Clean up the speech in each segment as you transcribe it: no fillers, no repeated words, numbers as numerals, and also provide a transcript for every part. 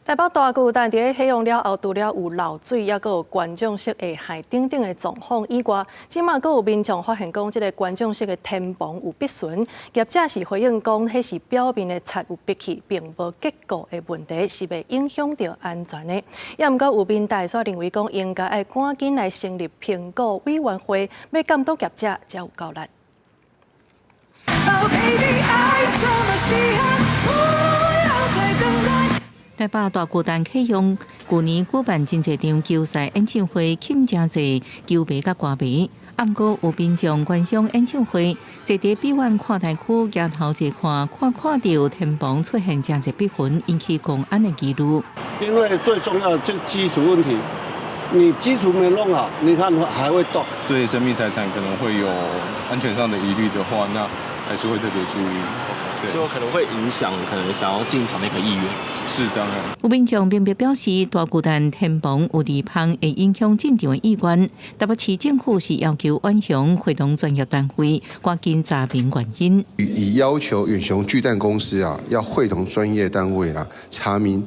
台北大巨蛋佇咧啟用了後，除了有漏水，抑閣有觀眾席會害等等的狀況以外，這馬閣有民眾發現講，這个觀眾席的天棚有篦痕。業者是回應講，彼是表面的漆有篦去，並無結構的問題，是袂影響著安全的。抑毋過有民代所認為講，應該愛趕緊來成立評估委員會，欲監督業者才有夠力。Oh baby，愛什麼稀罕，不要再等待。台北大巨蛋啟用，舊年舉辦真濟場球賽演唱會，吸引誠濟球迷佮歌迷。毋過有民眾觀賞演唱會，坐佇比遠看台區舉頭一看，看著天棚出現誠濟篦痕，引起公安的疑慮。因為最重要的這基礎問題，你基礎沒弄好，你看還會動。對生命財產可能會有安全上的疑慮的話，那還是會特別注意。就可能會影響可能想要進場那個意願。是當然。有民眾明白表示，大巨蛋天棚有裂縫，會影響進場的意願。台北市政府是要求遠雄會同專業單位趕緊查明原因。已要求遠雄巨蛋公司啊，要會同專業單位啦，查明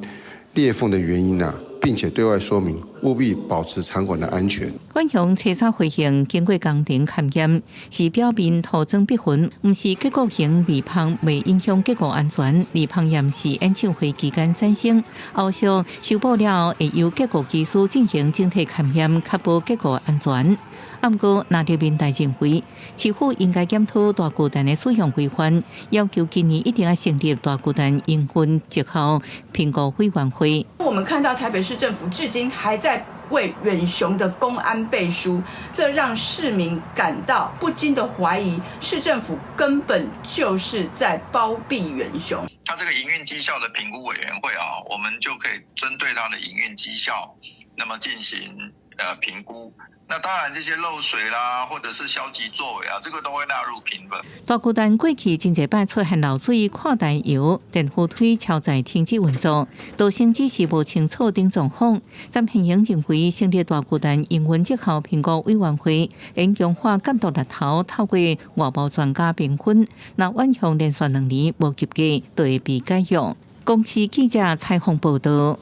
裂縫的原因啊，並且對外說明，務必保持場館的安全。遠雄初三回應，經過工程勘驗，是表面塗裝篦痕，毋是結構性裂縫，袂影響結構安全。裂縫也是演唱會期間產生，後續修補了後，會由結構技師進行整體勘驗，確保結構安全。毋過，若著民代認為，市府應該檢討大巨蛋的使用規範，要求今年一定愛成立大巨蛋營運績效評估委員會。我們看到台北市政府至今還在為遠雄的工安背書，這讓市民感到不禁的懷疑，市政府根本就是在包庇遠雄。他這個營運績效的評估委員會啊，我們就可以針對它的營運績效，那麼進行評估。那當然，這些漏水啦，或者是消極作為啊，這個都會納入評分。大巨蛋過去真濟擺出現漏水、看台搖、電扶梯超載停止運作，造成只是無清楚等狀況。詹憲英認為，成立大巨蛋營運績效評估委員會，應強化監督力頭，透過外部專家評分，若遠雄連續2年無及格，就會被解約。公視記者採訪報導。